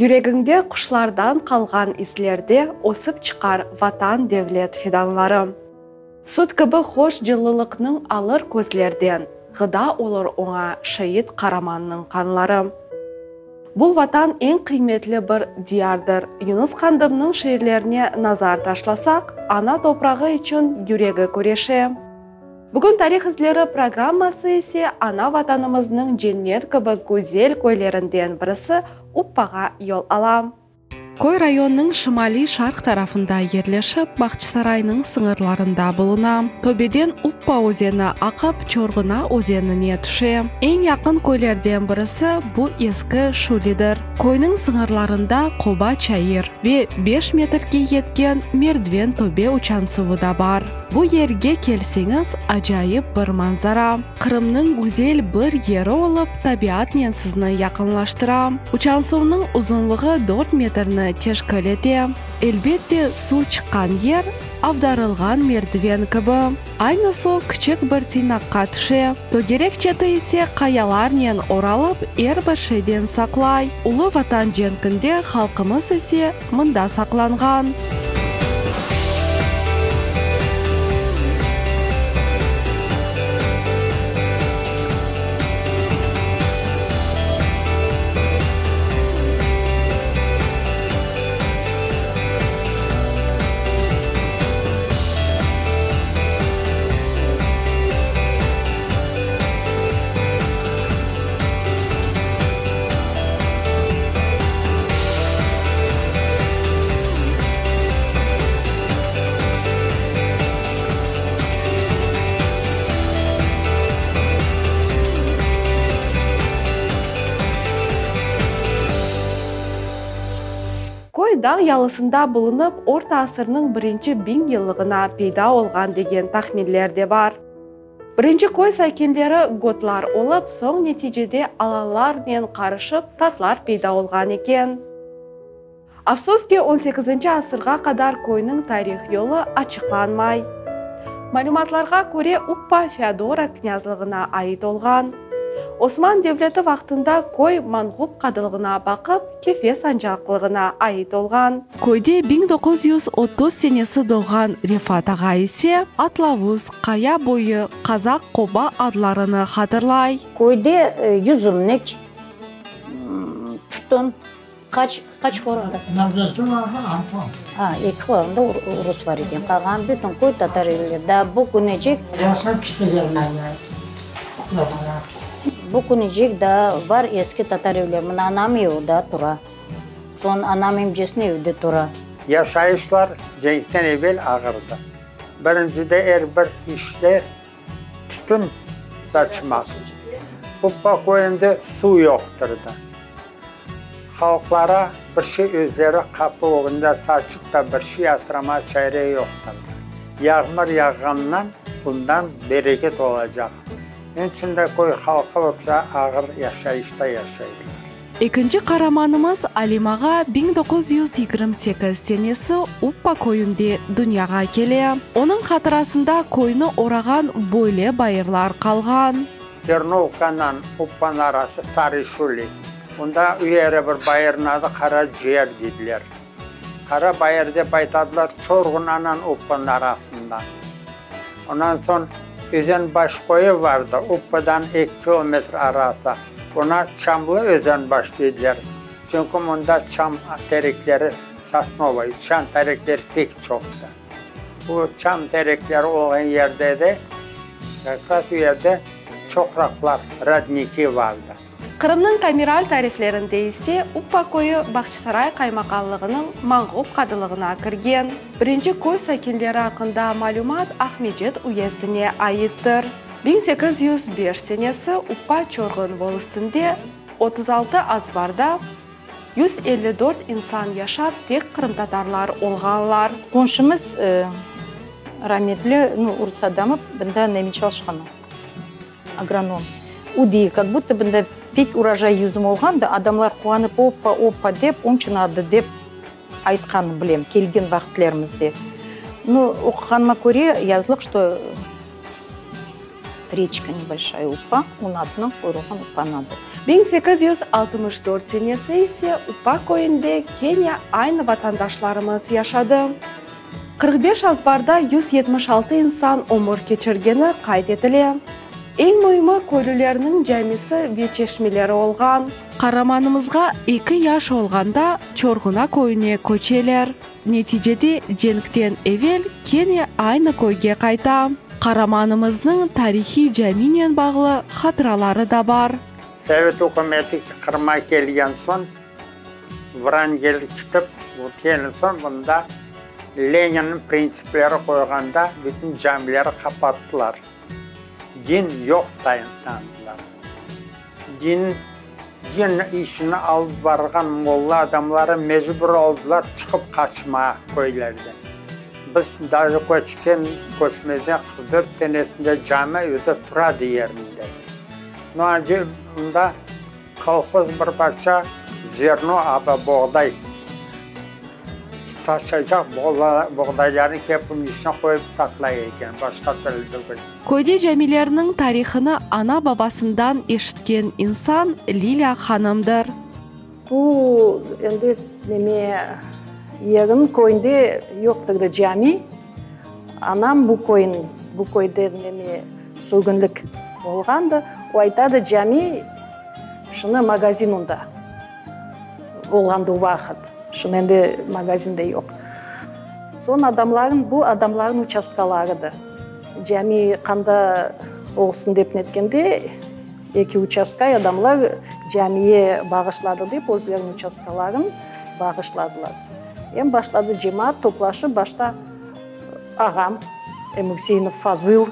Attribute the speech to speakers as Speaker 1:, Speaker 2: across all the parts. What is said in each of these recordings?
Speaker 1: Yüregiñde quşlardan qalğan izlerde ösip çıqar Vatan, devlet fidanları. Süt kibi hoş cıllılıqnıñ alır közlerden, Ğıda olur oña şeit qaramannıñ qanları. Bu Vatan eñ qıymetli bir diyardır. Yunus Qandımnıñ şiirlerine nazar taşlasaq, ana toprağı içün yüregi küreşe. Bugün Tarih izleri programması ise ana Vatanımıznıñ cennet kibi güzel köylerinden birisi Uppağa yol ala. Köy rayonnıñ şimaliy-şarq tarafında yerleşip, Bağçasaraynıñ sıñırlarında buluna. Töbeden Uppa özeni aqıp, Çorğuna özenine tüşe. Eñ yaqın köylerden birisi bu eski Şülidir. Köyniñ sıñırlarında qoba çayır ve beş metrge yetken merdiven töbe uçansuvı da bar. Bu yerge kelseñiz, acayip bir manzara. Qırımnıñ güzel bir yeri olıp, tabiatnen sizni yaqınlaştıra. Uçansuvnıñ uzunlığı dört metrni teşkil ete. Elbette, suv çıqqan yer, avdarılğan merdiven kibi. Aynı suv kiçik bir tıynaqqa tüşe. Tögerek çeti ise qayalarnen oralıp, er bir şeyden saqlay. Ulu Vatan cenkinde halqımız ise mında saqlanğan. Köy dağ yalısında bulunıp, orta asırnıñ birinci biñyıllığına peyda olğan degen tahminler de bar. Birinci köy sakinleri gotlar olıp, soñ neticede alanlarnen qarışıp tatlar peyda olğan eken. Afsus ki, on sekizinci asırğa qadar köyniñ tarih yolu açıqlanmay. Malümatlarğa köre, Uppa Feodoro knâzlığına ait olğan. Osman devleti vaqtında köy Manğup qadılığına baqıp, Kefe sancaqlığına ait olğan. Köyde 1930 senesi doğğan Refat ağa ise Atlavuz, Qaya boyu, Qazaq qoba adlarını hatırlay.
Speaker 2: Köyde yüzümnik, tütün, qaç, qaç qoranta?
Speaker 3: Eki vardı, altı.
Speaker 2: A, eki qoranta urus bar eken. Qalğan bütün köy tatar evleri. Daa bu künecek.
Speaker 3: Yaşap kişiler.
Speaker 2: Bu künecek daa bar eski tatar evleri. Mına anam evi daa tura. Soñ anam emcesiniñ evi de tura.
Speaker 3: Yaşayışlar cenkten evel ağırdı. Birincide er bir işte tütün saçmaq. Uppa köyünde suv yoqtırdı. Halqlara bir şey özleri qapı ögünde saçıp da bir şey asrama çare yoqtırdı. Yağmur yağğandan bundan bereket olacaq. Onıñ içün de köy halqı otra ağır yaşayışta yaşaylar.
Speaker 1: Ekinci qaramanımız Alim ağa 1928 senesi Uppa köyünde dünyağa kele. Onıñ hatırasında köyni orağan böyle bayırlar qalğan.
Speaker 3: Ternovkanan Uppanıñ arası Starıy Şüli. Onda üyeri bir bayırnıñ adı Qara Ciyer deydiler. Qara bayır dep aytadılar Çorğunanan Uppanıñ arasında. Ondan soñ Özenbaş köyü vardı, Uppadan eki kilometr arası. Oña Çamlı Özenbaş deydiler, çünki mında çam terekleri, sosnovıy, çam terekleri pek çoqtı. Bu çam terekleri olğan yerde de, kak raz o yerde çoqraqlar, rodniki, vardı.
Speaker 1: Qırımnıñ kameral tariflerinde ise Uppa köyü Bağçasaray qaymaqanlığınıñ Manğup qadılığına kirgen. Birinci köy sakinleri aqqında malümat Aqmecit uyezdine aittir. 1805 senesi Uppa Çorğun volostinde 36 azbarda 154 insan yaşap, tek qırımtatarlar olğanlar.
Speaker 4: Qonşumız rametli, nu, urus adamı, bunda nemi çalışqan o. Agronom. O dey, kak budto bunda pek urojay yüzüm olğan da, adamlar quvanıp oppa, oppa dep, onçün adı dep aytqanın bilem, kelgen vaqıtlarımızde. Nu, oquğanıma köre, yazılıq, çto. Reçka nebolşaya Upa, onıñ adını qoyulğan Upanıñ adı.
Speaker 1: 1864 senesi ise Upa köyünde kene aynı vatandaşlarımız yaşadı. 45 azbarda 176 insan ömür keçirgeni qayd etile. Eñ müimi, köylülerniñ camisi ve çeşmeleri olğan. Qaramanımızğa eki yaş olğanda Çorğuna köyüne köçeler. Neticede cenkten evel kene aynı köyge qayta. Qaramanımıznıñ tarihiy caminen bağlı hatıraları da bar.
Speaker 3: Sovet ükümeti Qırımğa kelgen soñ, Vrangel kitip kelgen soñ, bunda Leninniñ printsipleri qoyğanda bütün camileri qapattılar. Din yoq tanıdılar. Din, din işini alıp barğan molla adamları mecbur oldılar çıqıp qaçmağa köylerden. Biz daje köçken, köçmezden 44 senesinde cami özü turadı yerinde. No, acı mında Kolhoz bir parça zerno aba boğday taşaycaq boğdaylarnı kepniñ içine qoyıp saqlay eken, başqa türlü degil.
Speaker 1: Köyde camilerniñ tarihını ana-babasından eşitken insan Lilâ hanımdır.
Speaker 4: Bu endi neme yerin köyünde yoqtır da cami. Anam bu köyün, bu köyde neme sürgünlik olğandı. O aytadı, cami şunı magazin onda olğandı o vaqıt. Şunı endi magazin de yoq. Soñ adamların, bu adamların uçastkalarıdı. Cami qanda olsun dep netkende, eki uçastkay adamlar camiye bağışladı dep özleriniñ uçastkaların bağışladılar. Em başladı cemaat toplaşıp, başta ağam Emirüseinov Fazıl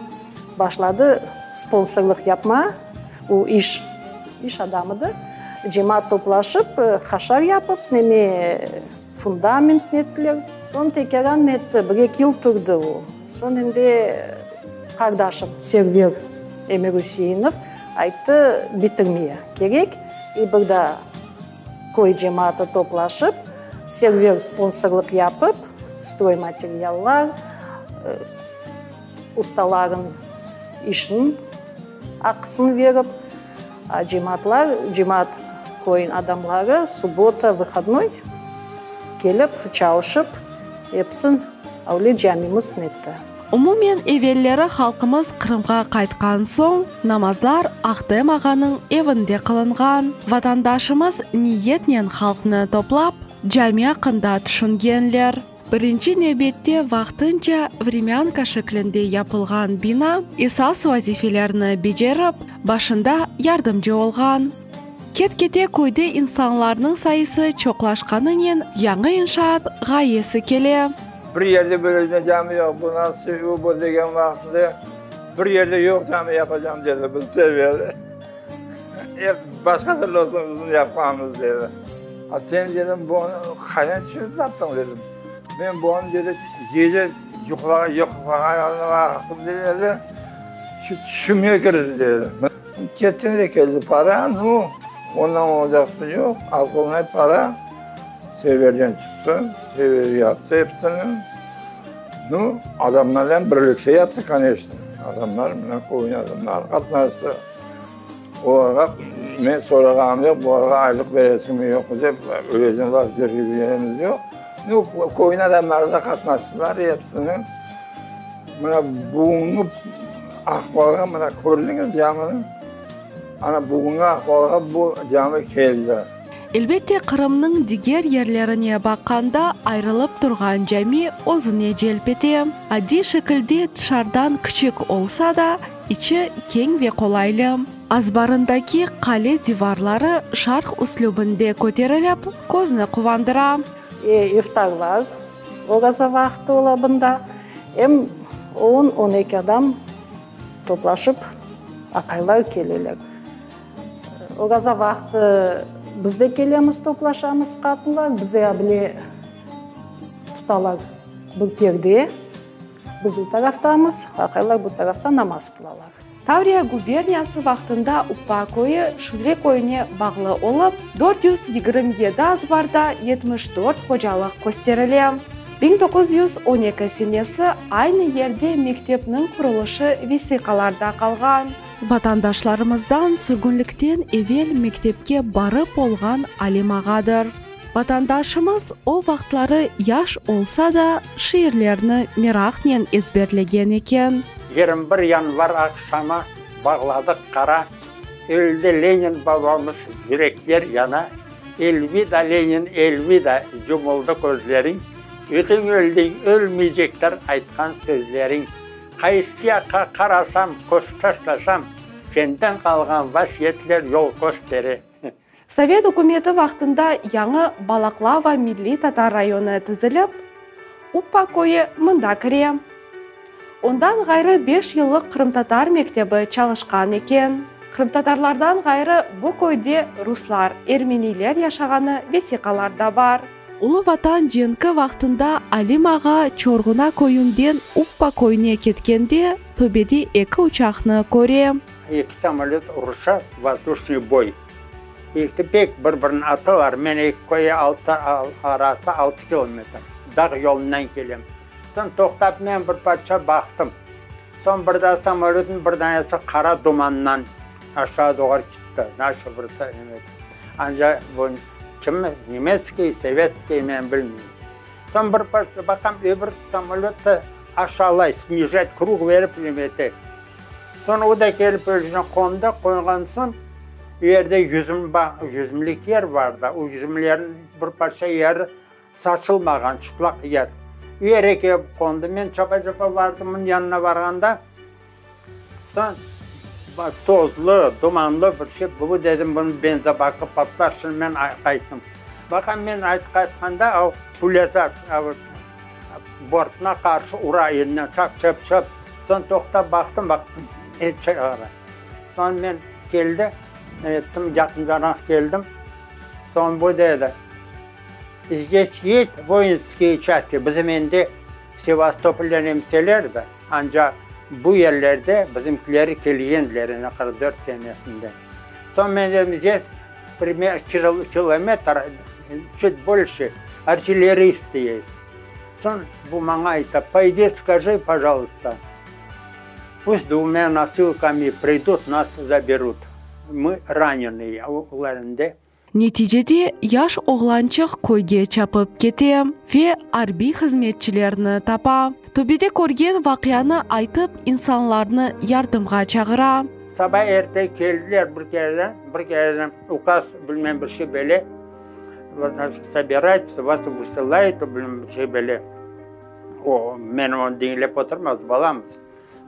Speaker 4: başladı sponsorlıq yapma, o iş, iş adamıdı. Cemaat toplaşıp, haşar yapıp, neme, fundament nettiler. Soñ tekâran netti, bir-eki yıl turdı o. Soñ endi qardaşım Server Emirüseinov ayttı, bitirmeye kerek, i bir daa Köy cemaatı toplaşıp, Server sponsorlıq yapıp, stroymateriallar, ustaların işin aqısını berip, cemaatlar, cemaat köyün adamları subbota, vıhodnoy kelip, çalışıp, episin öyle camimiz netti.
Speaker 1: Umumen, evelleri halqımız Qırımğa qaytqan soñ, namazlar Ahtem ağanıñ evinde qılınğan. Vatandaşımız niyetnen halqnı toplap, cami aqqında tüşüngenler. Birinci nevbette vaqtınca vremânka şeklinde yapılğan bina esas vazifelerni becerip, başında yardımcı olğan. Ket-kete köyde insanlarnıñ sayısı çoqlaşqanınen yañı inşaat ğayesi kele.
Speaker 5: Bir yerde böyle cami yoq, bu nasıl, u bu degen vaqtında bir yerde yoq cami yapacam dedi bu sefer. Ep başqa türlü olsun bizim yapqanımız dedi. A sen dedim bunı qaydan tüşürip taptıñ dedim. Men bunı dedi gece yuqlağan yuqlağan vaqtım dedi şu tüşüme kirdi dedi. Ketken de keldi para, nu, ondan olacaqsı yoq, asılnay para Severden çıqtı, Sever yaptı episini. Nu, adamlarnen birlikte yaptı, koneçno. Adamlar, mına köyün adamları qatnaştı. Olarğa men sorağanım yoq, bularğa aylıq beresiñmi, yoqmı dep, öyle laf yürgizgenimiz yoq. Nu, köyün adamları da qatnaştılar episini. Mına bugüngi ahvalğa mına kördiñiz camini, ana bugüngi ahvalğa bu cami keldi.
Speaker 1: Elbette, Qırımnıñ diger yerlerine baqqanda ayrılıp turğan cami özüne celp ete. Adiy şekilde tışardan kiçik olsa da, içi keñ ve qolaylı. Azbarındaki qale divarları şarq üslübinde köterilip, közni quvandıra.
Speaker 4: İftarlar Oraza vaqtı ola bunda. Em on, on eki adam toplaşıp, aqaylar keleler. Oraza vaqtı biz de kelemiz, toplaşamız, qatınlar. Bize abile tutalar bir perde. Biz o taraftamız, aqaylar bu tarafta namaz qılalar.
Speaker 1: Tavriya guberniyası vaqtında Upa köyü Şüli köyüne bağlı olıp, 427 azbarda 74 hocalıq kösterile. 1912 senesi aynı yerde mektepniñ qurulışı vesiqalarda qalğan. Vatandaşlarımızdan sürgünlikten evel mektepke barıp olğan Alim ağadır. Vatandaşımız o vaqıtları yaş olsa da, şiirlerni meraqnen ezberlegen eken.
Speaker 3: 21 yanvar aqşamı bağladıq qara, Öldi Lenin babamız, yürekler yana, Elvida, Lenin, elvida, yumuldı közleriñ, Özüñ öldiñ, ölmeycektir aytqan sözleriñ. Qaysı yaqqa qarasam, köz taşlasam, Senden qalğan vasiyetler yol köstere.
Speaker 1: Sovet ükümeti vaqtında yañı Balaqlava milliy tatar rayonı tizilip, Uppa köyü mında kire. Ondan ğayrı beş yıllıq qırımtatar mektebi çalışqan eken. Qırımtatarlardan ğayrı bu köyde ruslar, ermeniyler yaşağanı vesiqalarda bar. Ulu Vatan cenki vaqtında Alim ağa Çorğuna köyünden Uppa köyüne ketkende töbede eki uçaqnı köre.
Speaker 3: Eki samolöt uruşa, vozduşnıy boy. Eki pek bir-birini atalar. Men eki köye altı arası altı kilometr. Dağ yolundan kelem. Soñ toqtap men bir parça baqtım. Soñ bir daa samolötnıñ bir danesi qara dumandan aşağı doğru kitti. Naşı bir Anca bu kim, nemetskiy, sovetskiy men bilmeyim. Soñ bir parça baqam, öbür samolöt da aşağılay, snijat, krug berip neme ete. Soñ o da kelip özüne qondı, qonğan soñ, o yerde yüzüm bağ, yüzümlik yer bar da, o yüzümlerniñ bir parça yeri saçılmağan, çıplaq yer. O yere kelip qondı. Men çapa-çapa bardım, onıñ yanına barğanda, soñ tozlu, dumanlı bir şey, bu dedim, bunıñ benzobakı patlar, şimdi men qayttım. Baqam, men qaytqanda, o pulâ bortuna qarşı ura elinen çap-çap-çap. Soñ toqtap baqtım, baqtım, et çıqara. Soñ men keldi, ettim, yaqıncaraq keldim. Soñ bu dedi, Zdes yest voinskiye çasti, bizim endi Sevastopolden emseler de, ancaq bu yerlerde bizimkileri kelgendiler endi 44 senesinde. Soñ men dedim, zdes primer kilometr, çut bolşe, artilleristı yest. Soñ bu maña ayta, Poydi skajı, pojaluysta, pust dvumya nosılkami pridut, nas zaberut, mı ranenıye, olar endi.
Speaker 1: Neticede yaş oğlançıq köyge çapıp kete ve arbiy hızmetçilerni tapa. Töpede körgen vaqianı aytıp, insanlarnı yardımğa çağıra.
Speaker 3: Saba erte keldiler bir kereden, bir kereden ukaz bilmem bir şey böyle, sobiraytsa, vas vısılayt, bilmem bir şey böyle. O, men onı diñlep oturmaz, balamız.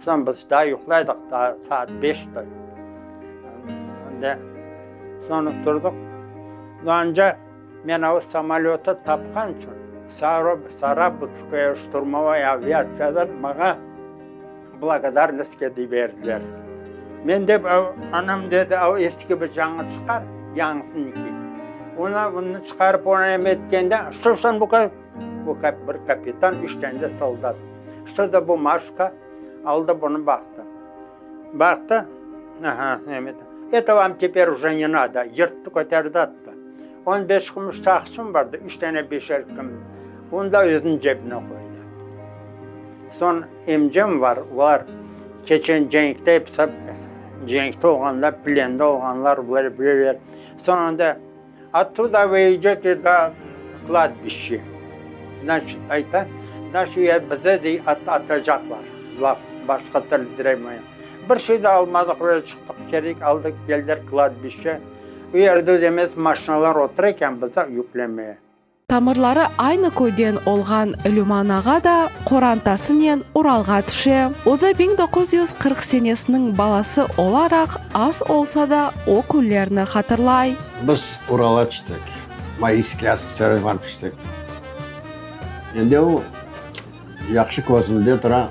Speaker 3: Soñ biz daa yuqlaydıq, daa saat beşti. Soñ turdıq. Anca men o samolötı tapqan içün Sarabuzskaya şturmovaya aviatsiyadan maña blagodarnost berdiler. Men de, anam dedi, o eski bıçağını çıqar, yañısını kiy. Onı, bunı çıqarıp, onı eme etkende, şu sen bu Bu bir kapitan, üç tane de soldat. Şu da bumaşka aldı, bunı baqtı. Baqtı, aha, eto vam teper uje ne nado, yırttı, köterdi, attı. On beş kümüş saqçım bardı, üç tane beşer kümüş. Onı da özüniñ cebine qoydı. Soñ emcem var, olar keçen cenkte episi cenkte olğanlar, plende olğanlar, bular bileler. Soñ onda Ottuda vı idöte do kladbişçe. Znaçit, ayta, znaçit, bizi, dey, atacaqlar. Laf başqa türlü diremeyim. Bir şey de almadıq, öyle çıqtıq, kerek aldıq, keldiler kladbişçe. O yerde demez maşinalar otura eken, bizi yüklemeye.
Speaker 1: Tamırları aynı köyden olğan Lüman ağa da qorantasınen Uralğa tüşe. Özü 1940 senesiniñ balası olaraq, az olsa da, o künlerni hatırlay.
Speaker 6: Biz Uralğa tüştik, Mayskiy ASSRge barıp tüştik. Endi o yahşı közümde tura,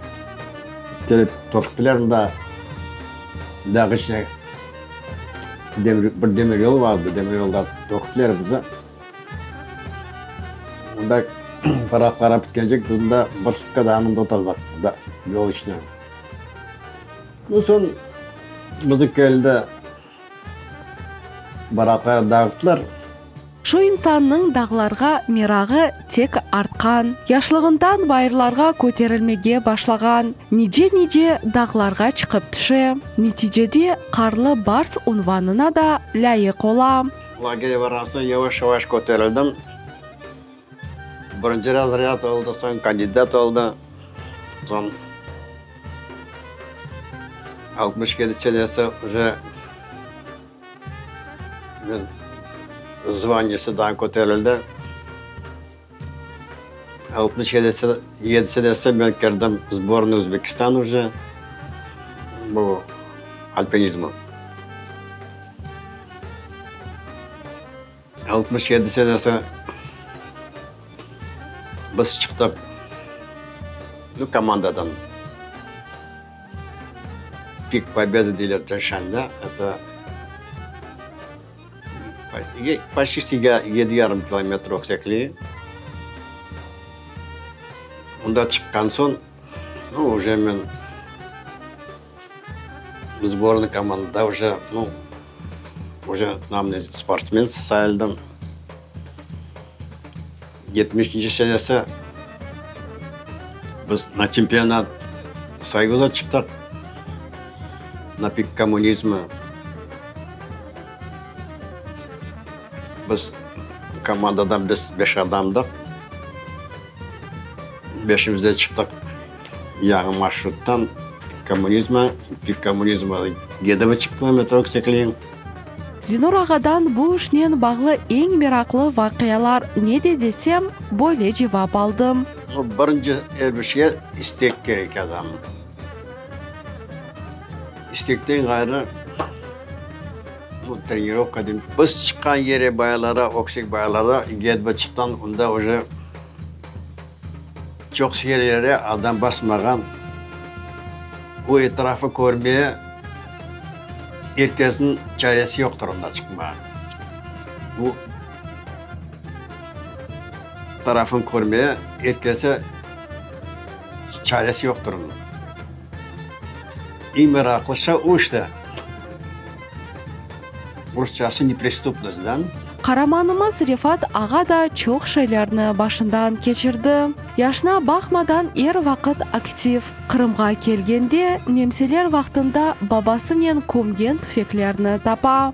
Speaker 6: kelip toqtılar mında, dağ içine, bir demiryol vardı, demiryolda toqtılar bizi. Mında para qarap bitkencek, biz mında bir sutka daa mında oturdıq, mında yol içine. Nu, soñ bizi keldi, baraklara dağıttılar.
Speaker 1: Şu insannıñ dağlarğa merağı tek artqan. Yaşlığından bayırlarğa köterilmege başlağan. Nice-nice dağlarğa çıqıp tüşe. Neticede Qarlı bars unvanına da lâyıq ola.
Speaker 6: Lagerge barğan soñ yavaş-yavaş köterildim. Birinci razrâd oldı, soñ kandidat oldı. Soñ 67 senesi uje men zvaniyesi daa köterildi. 67 senesi men kirdim sbornıy Özbekistan uje bu alpinizmi. 67 senesi biz çıqtıq, nu, komandadan. Pik Pobedı deyler Tyan-Şanda, eto почти yedi yarım kilometr yüksekliği. Onda çıqqan soñ, nu, uje men sbornıy komandada uje, nu, uje namnıy sportsmen sayıldım. Yetmişinci senesi biz na çempionat Soyuza çıqtıq, na pik kommunizma. Biz komandadan biz beş adamdıq. Beşimiz de çıqtıq yañı marşruttan, pik kommunizma, pik kommunizma yedi buçuq kilometr yüksekliği.
Speaker 1: Zinur ağadan bu işnen bağlı eñ meraqlı vaqialar nede desem, böyle cevap aldım.
Speaker 6: Birinci er bir şeye istek kerek adam. İstekten ğayrı, bu trenirovka deyim. Biz çıqqan yere bayalara, öksek bayalara, Gedbaçıqtan onda uje çoq yerlere adam basmağan. O etrafı körmeye er kesniñ çaresi yoqtır onda çıqmağa. Bu tarafın körmeye er kese çaresi yoqtır onıñ. Eñ meraqlısı o işte, rusçası nepristupnost, da?
Speaker 1: Qaramanımız Refat ağa da çoq şeylerni başından keçirdi. Yaşına baqmadan er vaqıt aktiv. Qırımğa kelgende, nemseler vaqtında babasınen kömgen tüfeklerni tapa.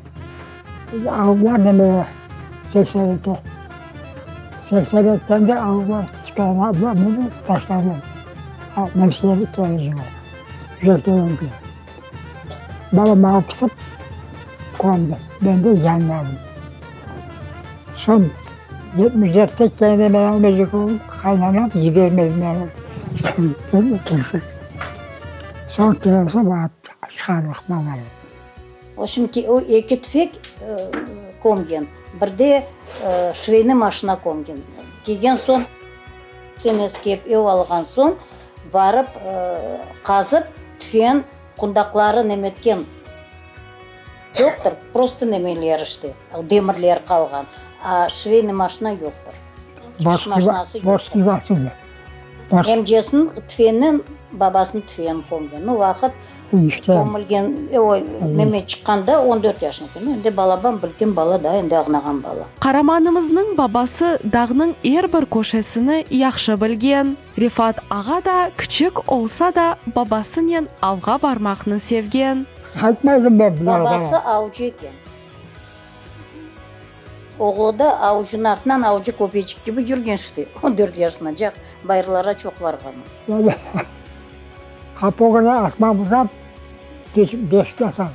Speaker 7: Avlar neme 82. 82-de avlar çıqarmadılar, meni taşladılar. Nemseler keldi. Babam maña pısıp qondı, men de yanmadım. Soñ 74-te kene men ölmeycek oldım, qaynanam yibermedi meni. Soñ kelse barıp çıqardıq balanı.
Speaker 2: O şimki o eki tüfek kömgen, bir de şveyni maşina kömgen. Kelgen soñ, senesi kelip ev alğan soñ, barıp qazıp tüfeğin qundaqları nemetken yoqtır, prosto nemeler işte, demirler qalğan, a şveyni maşina yoqtır. Tikiş maşinası yoqtır. Emcesiniñ tüfeğinen babasınıñ tüfeğini kömgen. O vaqıt kömülgen, o neme çıqqanda on dört yaşında eken. Endi balaban bilgen bala da, endi ağnağan bala.
Speaker 1: Qaramanımıznıñ babası dağnıñ er bir köşesini yahşı bilgen. Refat ağa da kiçik olsa da babasınen avğa barmaqnı sevgen.
Speaker 7: Qaytmaydım ben bularğa.
Speaker 2: Babası avcı eken. Oğlu da avcınıñ artınan avcı köpeçik kibi yürgen işte. On dört yaşınacaq bayırlara çoq barğan o.
Speaker 7: Qapı ögüne asmamızdan beşik asamız.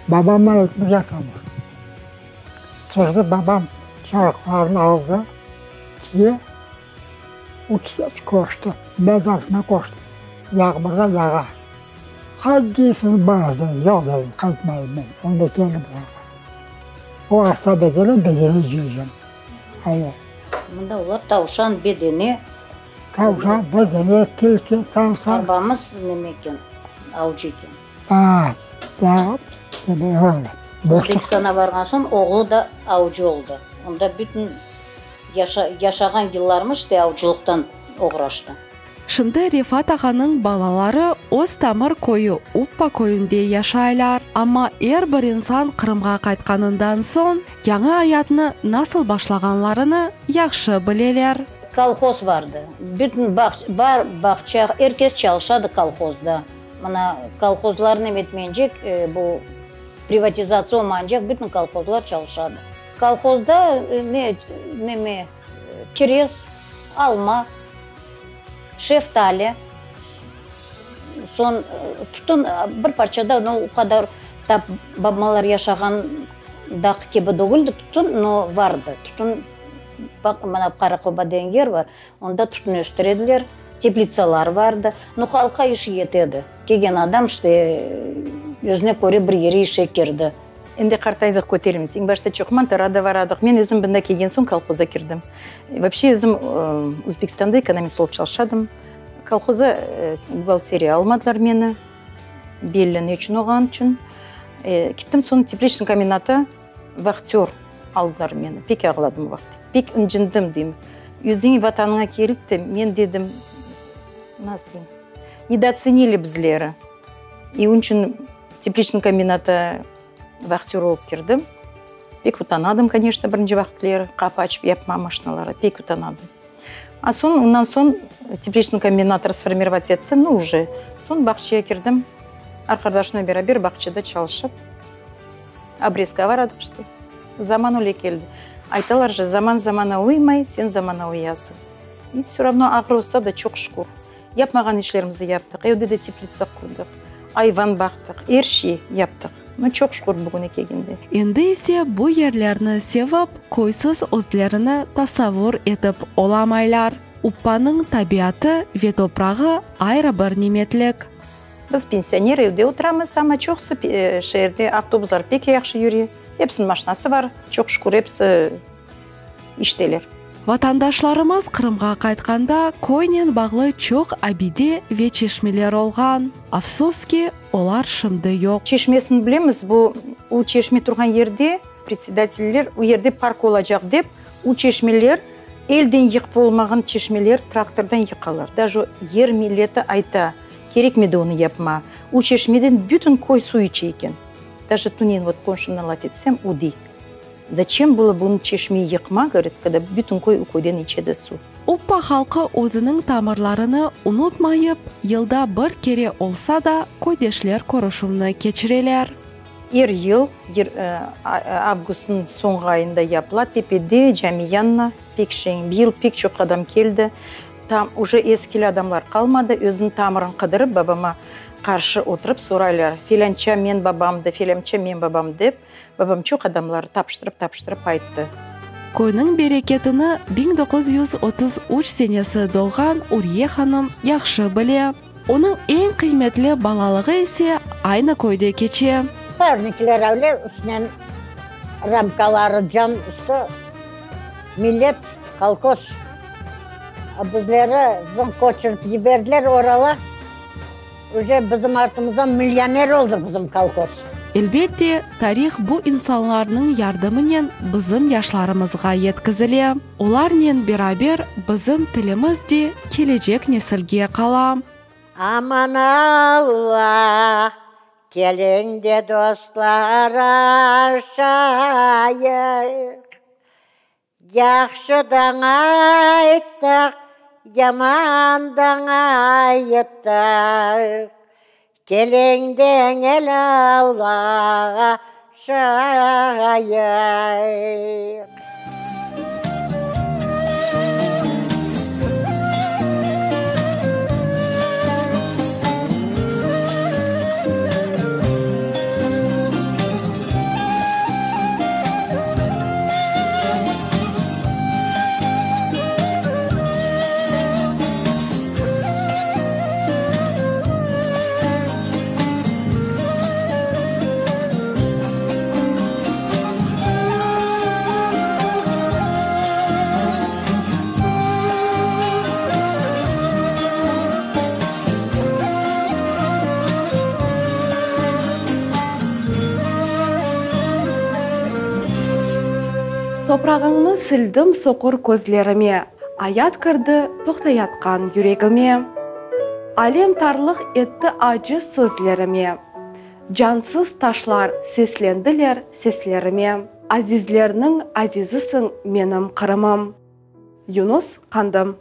Speaker 7: Babamnen ekimiz yatamız. Çıqtı babam çarıqlarını aldı, kiye. O kişi qoştı, ben de artına qoştım. Yağmur da yağa. Qayt deysiñ bazen, yoq dedim, qaytmayım men, onda kelip bularğa. O asa bedene, bedene cıyacam. Aya.
Speaker 2: Mında olar tavşan, bedene.
Speaker 7: Tavşan, bedene, tilki, tavşan.
Speaker 2: Babamız neme eken, avcı eken.
Speaker 7: A, daa, demek öyle.
Speaker 2: Özbekistanğa barğan soñ oğlu da avcı oldı. Onda bütün yaşa, yaşağan yıllarımız işte avcılıqtan oğraştı.
Speaker 1: Şimdi Refat ağanıñ balaları öz tamır köyü Uppa köyünde yaşaylar. Amma er bir insan Qırımğa qaytqanından soñ, yañı ayatnı nasıl başlağanlarını yahşı bileler.
Speaker 2: Kolhoz vardı. Bütün bağ, bar bağça, er kes çalışadı kolhozda. Mına, kolhozlar nem etmencek, bu privatizatsiya olmancaq bütün kolhozlar çalışadı. Kolhozda ne, neme, kirez, alma, şeftali, soñ tütün bir parça da, no, o qadar tap babamalar yaşağandaq kibi degildi tütün, no, vardı tütün. Baq, mına Qaraqoba degen yer bar, onda tütün östürediler, teplitsalar vardı. No, halqqa iş yetedi. Kelgen adam, işte, özüne köre bir yere işe kirdi.
Speaker 4: Endi qartaydıq, köteremiz. Eñ başta çoq mantara da varadıq. Men özüm bunda kelgen soñ kolhoza kirdim. Вообще özüm Özbekistanda ekonomist olıp çalışadım. Kolhoza buhgalteriya almadılar meni, belli ne içün olğanı içün. Kettim soñ tepliçnıy kombinata vahtör aldılar meni. Pek ağladım o vaqıt. Pek ıncındım deyim. Özüñ vatanıña kelip te, men dedim, nasıl deyim, nedootsенили bizleri. И onıñ içün Tepliçnıy kombinata vahtör olıp kirdim. Pek utanadım, koneçno, birinci vaqıtleri, qapı açıp yapma maşinalara, pek utanadım. A soñ, ondan soñ tepliçnıy kombinat rasformirovat etti, nu, uje, soñ bağçaya kirdim, arqadaşımla beraber bağçada çalışıp, obrezka varadıq işte. Zaman öyle keldi. Aytalar je, zaman zamana uymay, sen zamana uyasıñ. I vse ravno ağır olsa da, çoq şükür. Yapmağan işlerimizi yaptıq, evde de teplitsa qurdıq, ayvan baqtıq, er şey yaptıq. Nu, çoq şükür bugüne kelgende.
Speaker 1: Endi ise bu yerlerni sevip, köysüz özlerini tasavvur etip olamaylar. Uppanıñ tabiatı ve toprağı ayrı bir nimetlik.
Speaker 4: Biz pensioner, evde oturamız, amma çoqusı şeerde avtobuslar pek yahşı yüre, episiniñ maşinası bar, çoq şükür, episi işteler.
Speaker 1: Vatandaşlarımız Qırımğa qaytqanda köynen bağlı çoq abide ve çeşmeler olğan. Afsus ki, olar şimdi yoq.
Speaker 4: Çeşmesini bilemiz, bu u çeşme turğan yerde predsedateller u yerde park olacaq dep, u çeşmeler elden yıqıp olmağan çeşmeler traktordan yıqalar. Daje yer milleti ayta, kerekmedi onı yapma, u çeşmeden bütün köy suv içe eken. Daje tünevin vot qonşumdan laf etsem, u dey. Zaçem было bunı çeşmeyi yıqma, govorit, kogda bütün köy u köyden içedi suv.
Speaker 1: Uppa halqı özüniñ tamırlarını unutmayıp, yılda bir kere olsa da köydeşler körüşüvni keçireler.
Speaker 4: Er yıl avgustnıñ soñğı ayında yapıla tepede, cami yanına, pek şeñ. Bıyıl pek çoq adam keldi. Tam uje eskili adamlar qalmadı, özüniñ tamırın qıdırıp, babama qarşı oturıp soraylar, felânça men babamdı, felâmça men babam dep. Babam çoq adamları tapıştırıp-tapıştırıp ayttı.
Speaker 1: Köyniñ bereketini 1933 senesi doğğan Uriye hanım yahşı bile. Onıñ eñ qıymetli balalığı ise aynı köyde keçe.
Speaker 8: Parnikler öyle üstünen ramkaları, cam üstü, millet, kolhoz. Bizleri soñ köçürip yiberdiler orala. Uje bizim artımızdan millioner oldı bizim kolhoz.
Speaker 1: Elbette, tarih bu insanlarnıñ yardımınen bizim yaşlarımızğa yetkizile. Olarnen beraber bizim tilimiz de kelecek nesilge qala.
Speaker 8: Aman Alla, keliñ de dostlar aşayıq. Yahşıdan ayttıq, yamandan ayttıq, Keliñ de el avlaşayıq.
Speaker 1: Toprağıñnı sildim soqur közlerime, Ayat kirdi toqtayatqan yüregime. Alem tarlıq etti acı sözlerime, Cansız taşlar seslendiler seslerime. Azizlerniñ azizisiñ menim Qırımım. Yunus Qandım.